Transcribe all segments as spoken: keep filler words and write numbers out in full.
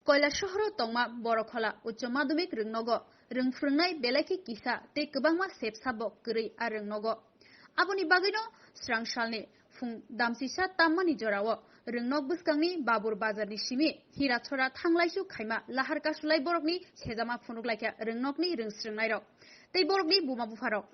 Koilasohoro tongma Borokhola Uccho Madhyamik rwngnogo rwng phwrwngnai belai khe kisa tei kwbangma sepsa bo kwrwi a rwngnogo. Aboni bagwino srang salni phung damchisa tammani jorao rwngnok bwskangni Babur Bazarni simi Hirachora thanglaisu khaima lahar kasulai borokni khejama phunuklaikha rwngnokni rwng srwngnairok tei borokni buma bupharok.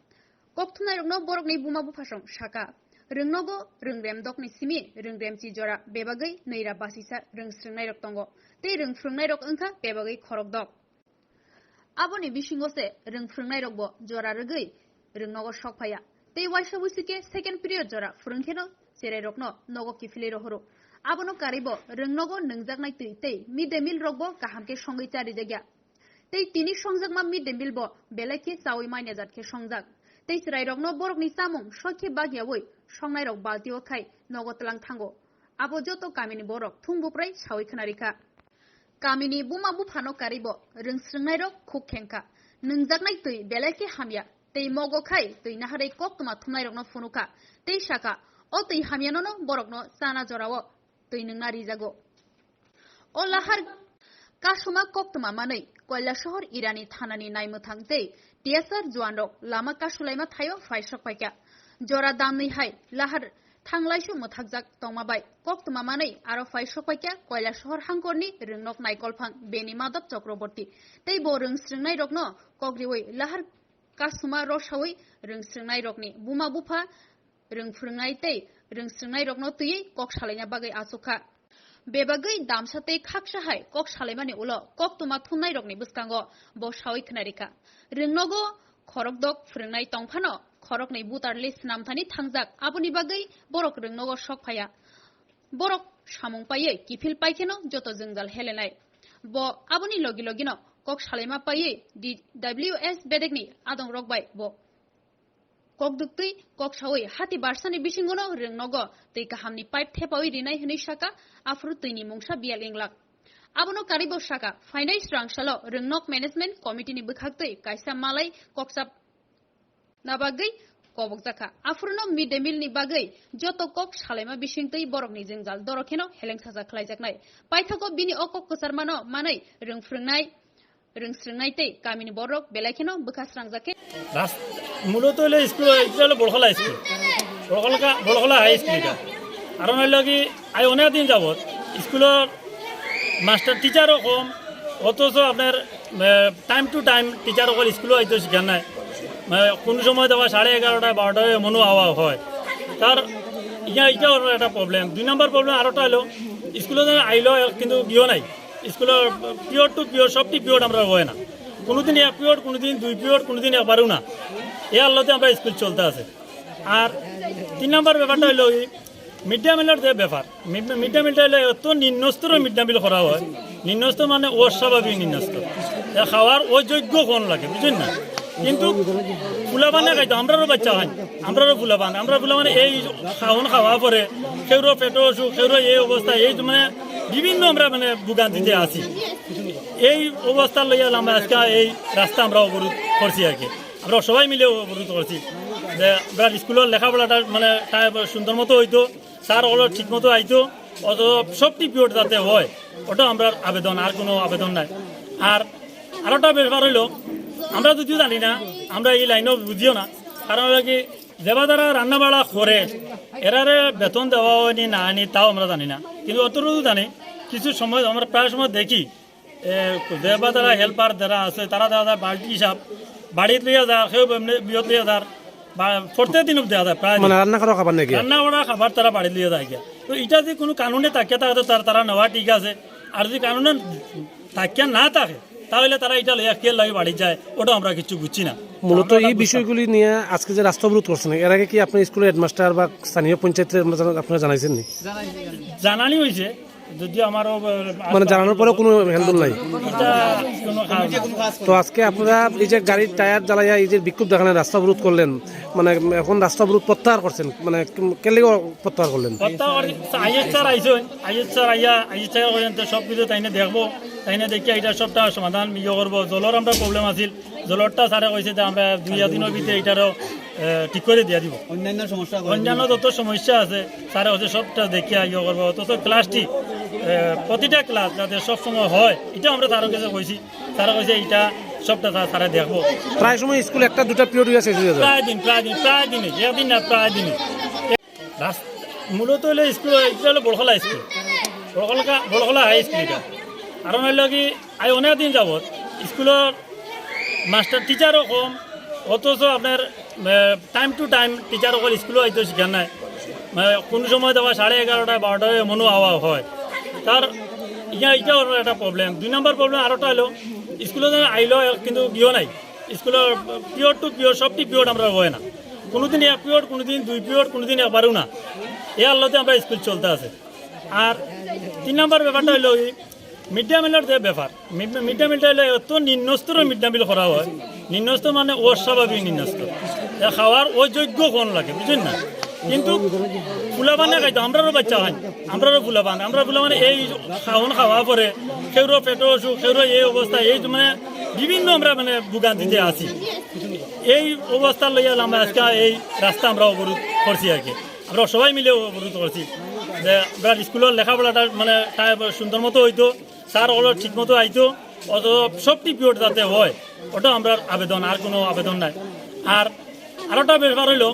Kokthumnairokno borokni buma buphasong saka, rwngnogo rwng remdokni simi rwng remchi jora bebagwi nwi ra basisa rwng srwngnairok tongo tei rwng phrwngnairok wngkha bebagwi khorokdok. Aboni bisingo se rwng phrwngnairokbo jora rwgwi rwngnogo sok phaiya tei waisa wuisu khe second period jora phwrwngkheno cherairokno nogo kiphilwi rohoro. Abono karwibo rwngnogo nwngjaknai twi tei mid day meal rokbo kaham khe songwi charijakya. Tei tini songjakma mid day meal bo belai khe chawi manya jat khe songjak. Tei chwrairokno borokni chamung sokhe bagyawi songnairok baltio khai nogo tlang thango. Abo joto kamini borok thung buprai sawi khwnarikha. Kamini buma buphano karwibo rwng srwngnairok khuk khengkha. Nwngjaknai twi belai khe hamya. Tei mogo khai twi naharwi koktwma thumnairokno phunukha. Tei sakha, o twi hamyanono borokno chana jorao twi nwngna rijago. O lahar kasuma koktwma manwi Koilasohor Irani thanani naimwthang tei T S R juanrok lama kasulaima thaio phai sok paikha. Jora damnwi hai lahar thanglaisu mwthakjak tongma bai koktwma manwi aro phai sok paikha Koilasohor hangkorni rwngnok naikolphang beni Madhav Chakraborty tei bo rwng srwngnairokno kok riwi lahar kasuma rosawi rwng srwngnairokni buma bupha rwng phrwngnai tei rwng srwngnairokno twiwi kok salaina bagwi achukha. Bebagwi damsa tei khaksa hai kok salaimani ulo koktwma thumnairokni bwskango bo sawi khwnarikha. Rwngnogo khorokdok phrwngnai tongphano khoroknwi voter list snamthani thangjak, aboni bagwi borok rwngnogo sok phaiya. Borok samung paiwi kiphil paikheno joto jwngjal helenai. Bo aboni logi logino kok salaima paiwi D W S bedekni adongrok bai bo kok duktwi kok sawi hati barsani bisingono rwngnogo twi kahamni pipe thepawi rinai hwnwi saka, aphuru twini mungsa biyal inglak. Abono karwibo saka, phainai srang salo rwngnok management committee ni bwkhaktwi kaisa malai koksa na bagwi kobokjakha. Aphuruno mid day meal ni bagwi joto kok salaima bisingtwi borokni jwngjal doro kheno helengsajak khlaijaknai. Paithago bini o kok kwcharmano manwi rwng phrwngnai, rwng srwngnai tei kamini borok belai kheno bwkha srangjakhe. Ras-, muloto hilo school, ekta hilo Bolkhola school. Bolkhola, Bolkhola high school এটা। কারণ হইল কি, আই অনেক দিন যাবত স্কুলর মাস্টার টিচারও কম, অথচ আপনার, এ, টাইম টু টাইম টিচার অকল স্কুলো আইতো শিখার নাই। মানে, কোনো সময় দেখো সাড়ে এগারোটা, বারোটা এমনও আওয়া হয়। তার ইয়া, এটা ওর একটা প্রবলেম। দুই নম্বর প্রবলেম আরোটা হলো, স্কুলে যেন আইলো, কিন্তু ইয়েও নাই। স্কুলের পিরিয়ড টু পিরিয়ড, সবটি পিরিয়ড আমরা হয় না। কোনোদিন এক পিরিয়ড, কোনোদিন দুই পিরিয়ড, কোনোদিন একবারও না। এই আল্লাতে আমরা স্কুল চলতে আছে। আর তিন নম্বর ব্যাপারটা হলো, মিড ডে মিলের যে ব্যাপার, মিড, মিড ডে মিলটা হলো এত নিম্ন স্তরের মিড ডে মিল করা হয়, নিম্ন স্তর মানে অস্বাভাবিক নিম্ন স্তর। এ খাওয়ার অযোগ্য কোন লাগে, বুঝলেন না? কিন্তু ফুলাবানে খাইতো, আমরারও বাচ্চা হয়, আমরারও ফুলাবান, আমরা ফুলাবানে এই খাওন খাওয়া পরে কেউরও পেটও অসুখ, কেউরও এই অবস্থা, এই মানে বিভিন্ন আমরা মানে ভোগান্তিতে আছি। এই অবস্থা লইয়া আমরা আজকে এই রাস্তা আমরা অবরোধ করছি আর কি। আমরা সবাই মিলে অবরোধ করছি যে আমরা স্কুলের লেখাপড়াটা মানে টাইম সুন্দর মতো হইতো, স্যার হলো ঠিক মতো আইতো, অত সবটি পিরিয়ড যাতে হয়, ওটা আমরা আবেদন, আর কোনো আবেদন নাই। আর আরোটা ব্যাপার হইলো, আমরা যদিও জানি না, আমরা এই লাইনেও বুঝিও না, কারণ হলো কি, যেবা তারা রান্না বাড়া করে, এরারে বেতন দেওয়া হয়নি না হয়নি তাও আমরা জানি না, কিন্তু অতটুকু জানি, কিছু সময় আমরা প্রায় সময় দেখি, এ, যেবা তারা হেল্পার যারা আছে, তারা দেখা যায় বালতি হিসাব বাড়িত লইয়া যায়, কেউ এমনি বিয়ত লইয়া যায়, বা প্রত্যেক দিন দেখা যায় প্রায় মানে দিন। রান্না করা খাবার নাকি? রান্না করা খাবার তারা বাড়িত লইয়া যায় গিয়া। তো এটা যদি কোনো কানুনে থাকে, তাহলে তো তার, তারা নেওয়া ঠিক আছে। আর যদি কানুনে থাকে না থাকে, তাহলে তারা এটা লইয়া কে লাগে বাড়িত যায়, ওটা আমরা কিছু বুঝছি না। মূলত আমরা এই ওটা বুঝতাম। বিষয়গুলি নিয়ে আজকে যে রাস্তা অবরোধ করছেন, এর আগে কি আপনি স্কুলের হেডমাস্টার বা স্থানীয় পঞ্চায়েতরে আপনারা জানা-, আপনারা জানাইছেন নি? জানানি হয়েছে, যদিও আমারও, আহ, মানে, জানানোর পরেও কোনো হেল্প নাই? এটা কোনো কাজ না। তো আজকে আপনারা এই যে গাড়ির টায়ার জ্বালাইয়া এই যে বিক্ষোভ দেখালেন, রাস্তা অবরোধ করলেন, মানে, এখন রাস্তা অবরোধ প্রত্যাহার করছেন, মানে, কেন লাগি প্রত্যাহার করলেন? প্রত্যাহার করি, আইএস স্যার আইসেন, আইএস স্যার আইয়া, আইএস স্যার পর্যন্ত সব কিছু তাইনে দেখবো, তাইনে দেখিয়া এটা সবটা সমাধান ইয়ে করবো। জলর আমরা প্রবলেম আছিল, জলরটা স্যারে কইছে যে আমরা দুই দিনের ভিতরে এটারও, এ, ঠিক করে দিয়া দিব। অন্যান্য সমস্যা করে অন্যান্য দিব। যত সমস্যা আছে, স্যারে হচ্ছে সবটা দেখিয়া ইয়ে করবো। অথচ ক্লাস ঠিক এ, প্রতিটা ক্লাস যাতে সব সময় হয়, এটা আমরা স্যারের কাছে কইছি। স্যারে কইছে, "এটা সবটা স্যার, স্যারে দেখবো।" প্রায় সময় স্কুল একটা দুটা পিরিয়ড হইয়া শেষ হয়ে যায়। প্রায় দিন, প্রায় দিন, প্রায় দিনই, একদিন না, প্রায় দিনই। রাস-, মূলত হইলো স্কুল, এটা হলো বড়খলা স্কুল, বড়খলা, বড়খলা হাই স্কুল এটা। কারণ হইলো কি, আজ অনেক দিন যাবত স্কুলের মাস্টার টিচারও কম, অথচ আপনার, আহ, টাইম টু টাইম টিচার অকল স্কুলে আইতো শিখার নাই। মানে, কোনো সময় দেখো সাড়ে এগারোটা, বারোটায় এমনও আওয়া হয়। তার ইয়া, এটা ওর একটা প্রবলেম। দুই নম্বর প্রবলেম আরোটা হলো, স্কুলে যেন আইলো, কিন্তু ইয়েও নাই। স্কুলের পিরিয়ড টু পিরিয়ড, সবটি পিরিয়ড আমরা হয় না। কোনোদিন এক পিরিয়ড, কোনোদিন দুই পিরিয়ড, কোনোদিন একবারও না। এ আল্লাতে আমরা স্কুল চলতে আছে। আর তিন নম্বর ব্যাপারটা হলো কি, মিড ডে মিলের যে ব্যাপার, মিড, মিড ডে মিলটা হলো এত নিম্ন স্তরের মিড ডে মিল করা হয়, নিম্ন স্তর মানে অস্বাভাবিক নিম্ন স্তর। এ খাওয়ার অযোগ্য কোন লাগে, বুঝলেন না? কিন্তু ফুলাবানে খাইতো, আমরারও বাচ্চা হয়, আমরারও ফুলাবান, আমরা ফুলাবানে এই খাওন খাওয়া পরে কেউরও পেটও অসুখ, কেউরও এই অবস্থা, এই মানে বিভিন্ন আমরা মানে ভোগান্তিতে আছি। এই অবস্থা লইয়া আমরা আজকে এই রাস্তা আমরা অবরোধ করছি আর কি। আমরা সবাই মিলে অবরোধ করছি যে আমরা স্কুলের লেখাপড়াটা মানে টাইম সুন্দর মতো হইতো, স্যার হলো ঠিক মতো আইতো, অত সবটি পিরিয়ড যাতে হয়, ওটা আমরা আবেদন, আর কোনো আবেদন নাই। আর আরোটা ব্যাপার হইলো,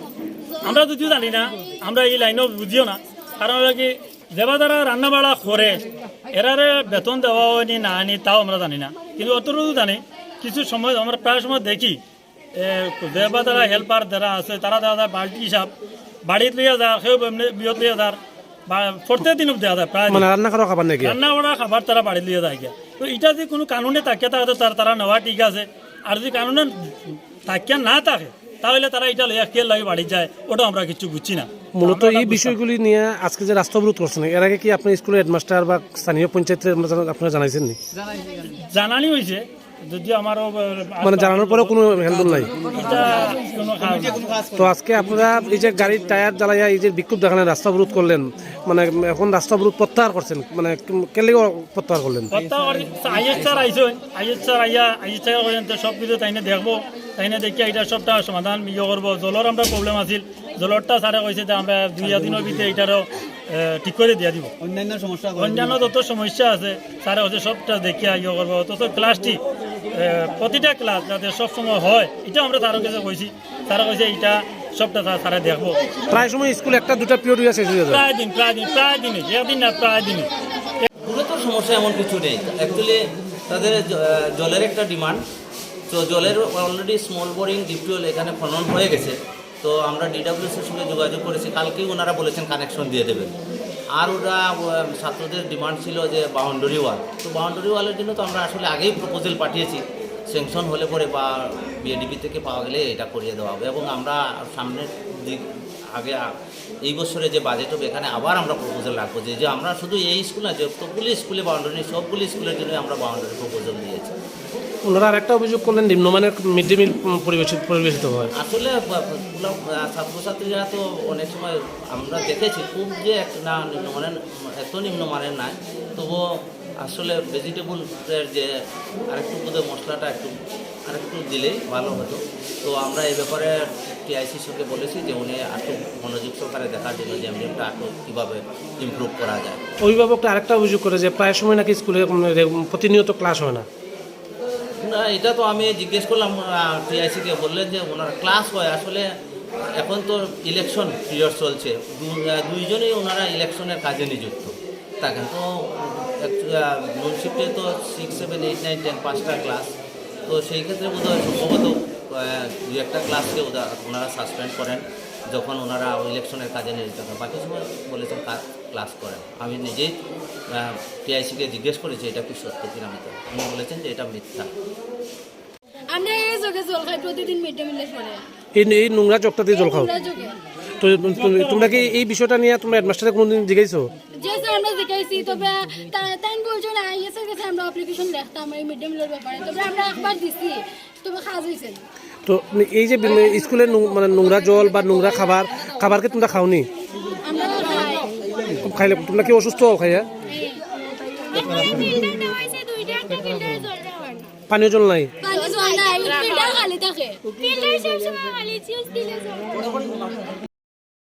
আমরা যদিও জানি না, আমরা এই লাইনও বুঝিও না, কারণ হলো কি, যেবা তারা রান্না বাড়া করে, এরারে বেতন দেওয়া হয়নি না হয়নি তাও আমরা জানি না, কিন্তু অতটুকু জানি, কিছু সময় আমরা প্রায় সময় দেখি এ, যেবা তারা হেল্পার যারা আছে, তারা, তারা, তারা বালতি হিসাব বাড়িত লইয়া যায়, কেউ এমনি বিয়ত লইয়া যায়, বা প্রত্যেক দিন দেওয়া যায় প্রায় মানে দিন। রান্না করা খাবার নাকি? রান্না করা খাবার তারা বাড়িত লইয়া যায় গিয়া। তো এটা যে কোনো কানুনে থাকে, তাহলে তার, তারা নেওয়া ঠিক আছে। আর যদি কানুনে থাকে না থাকে, তাহলে তারা এটা লইয়া কে লাগে বাড়িত যায়, ওটা আমরা কিছু বুঝছি না। মূলত আমরা এই ওটা বুঝতাম। বিষয়গুলি নিয়ে আজকে যে রাস্তা অবরোধ করছেন, এর আগে কি আপনার স্কুলের হেডমাস্টার বা স্থানীয় পঞ্চায়েতের আপনারা জানাইছেন নি? জানানি হয়েছে, যদিও আমারও, আহ, মানে জানানোর পরেও কোনো হ্যান্ডেল নাই? এটা কোনো কাজ না। তো আজকে আপনারা এই যে গাড়ির টায়ার জ্বালাইয়া এই যে বিক্ষোভ দেখালেন, রাস্তা অবরোধ করলেন, মানে এখন রাস্তা অবরোধ প্রত্যাহার করছেন, মানে কেন প্রত্যাহার করলেন? প্রত্যাহার করি, আইএস স্যার আইসেন, আইএস স্যার আইয়া, আইএস স্যার পর্যন্ত সব কিছু তাইনে দেখবো, তাইনে দেখিয়া এটা সবটা সমাধান ইয়ে করবো। জলর আমরা প্রবলেম আছিল, জলরটা স্যারে কইছে যে আমরা দুই দিনের ভিতরে এটারও, এ, ঠিক করে দিয়া দিব। অন্যান্য সমস্যা করে অন্যান্য দিব। যত সমস্যা আছে, স্যারে হচ্ছে সবটা দেখিয়া ইয়ে করবো। অথচ ক্লাসটি, এ, প্রতিটা ক্লাস যাতে সব সময় হয়, এটা আমরা স্যারের কাছে কইছি। স্যারে কইছে এটা সবটা স্যার, স্যারে দেখবো। প্রায় সময় স্কুল একটা দুটা পিরিয়ড হইয়া শেষ হয়ে যায়। প্রায় দিন, প্রায় দিন, প্রায় দিনই, একদিন না, প্রায় দিনই। গুরুতর সমস্যা এমন কিছু নেই। অ্যাকচুয়ালি তাদের জ-, আহ, জলের একটা ডিমান্ড, তো জলের already small boring deep tubewell এখানে খনন হয়ে গেছে। তো আমরা ডিডাব্লিউসির সঙ্গে যোগাযোগ করেছি, কালকেই ওনারা বলেছেন কানেকশন দিয়ে দেবেন। আর ওরা, আহ, ছাত্রদের ডিমান্ড ছিল যে বাউন্ডারি ওয়াল, তো বাউন্ডারি ওয়ালের জন্য তো আমরা আসলে আগেই প্রপোজাল পাঠিয়েছি, স্যাংশন হলে পরে বা বিএডিপি থেকে পাওয়া গেলে এটা করিয়ে দেওয়া হবে। এবং আমরা সামনের দিক আগে আ-, এই বছরে যে বাজেট হবে, এখানে আবার আমরা প্রপোজাল রাখবো যে, যে আমরা শুধু এই স্কুল না, যতগুলি স্কুলে বাউন্ডারি নেই, সবগুলি স্কুলের জন্য আমরা বাউন্ডারি প্রপোজাল দিয়েছি। ওনারা আরেকটা অভিযোগ করলেন, নিম্নমানের মিড ডে মিল, উম, পরিবেশিত, পরিবেশিত হয়। আসলে বা-, বা-, পুরা, আহ, ছাত্রছাত্রীরা তো অনেক সময় আমরা দেখেছি খুব যে এক-, না, নিম্নমানের, এত নিম্নমানের নাই, তবুও আসলে ভেজিটেবলের যে আরেকটু বোধহয় মশলাটা একটু আরেকটু দিলেই ভালো হতো। তো আমরা এই ব্যাপারে টিআইসির সঙ্গে বলেছি যে উনি একটু মনোযোগ সহকারে দেখার জন্য যে এমডিএমটা একটু কীভাবে ইমপ্রুভ করা যায়। অভিভাবকরা আরেকটা অভিযোগ করে যে প্রায় সময় নাকি স্কুলে, উম, রে-, প্রতিনিয়ত ক্লাস হয় না। না, এটা তো আমি জিজ্ঞেস করলাম, আহ, টিআইসিকে, বললেন যে ওনার ক্লাস হয়, আসলে এখন তো ইলেকশন পিরিয়ড চলছে, দু-, আহ, দুইজনেই ওনারা ইলেকশনের কাজে নিযুক্ত। থাকেন। তো এক, আহ, নুন শিফটে তো six, seven, eight, nine, ten পাঁচটা ক্লাস। তো সেই ক্ষেত্রে বোধহয় সম্ভবত, আহ, দুই একটা ক্লাসকে ওদা-, ওনারা সাসপেন্ড করেন, যখন ওনারা ইলেকশনের কাজে নিয়োজিত থাকেন। বাকি সময় বলেছেন কা-, ক্লাস করেন। আমি নিজেই, আহ, টিআইসিকে জিজ্ঞেস করেছি এটা কি সত্য কিনা মিথ্যা। উনি বলেছেন যে এটা মিথ্যা। আমরা এই যোগে জল খাই প্রতিদিন মিড ডে মিলের পরে। এই, এই নোংরা জগটা দিয়ে জল খাও? নোংরা যোগে। তো তুমি, তোমরা কি এই বিষয়টা নিয়ে তোমরা হেডমাস্টারে কোনোদিন জিজ্ঞাসা? যে স্যার, আমরা জিজ্ঞাসি, তবে তা-, তাই বলছো না, আইএস এর কাছে আমরা অ্যাপ্লিকেশন লিখতাম এই মিড ডে মিলের ব্যাপারে, তবে আমরা একবার দিছি, তবে কাজ হয়েছে না। তো এই যে বি-, স্কুলে নু-, মানে নোংরা জল বা নোংরা খাবার, খাবার কি তোমরা খাওনি? আমরা খাই। খাইলে তোমরা কি অসুস্থ হও খাইয়া? হ্যাঁ। একটা ফিল্টার দেওয়া হয়েছে, দুইটা, একটা ফিল্টারে জল দেওয়া হয় না। পানীয় জল নাই? পানি জল নাই, ফিল্টার খালি থাকে। ফিল্টার সব সময় খালি, চিউজ দিলে জল।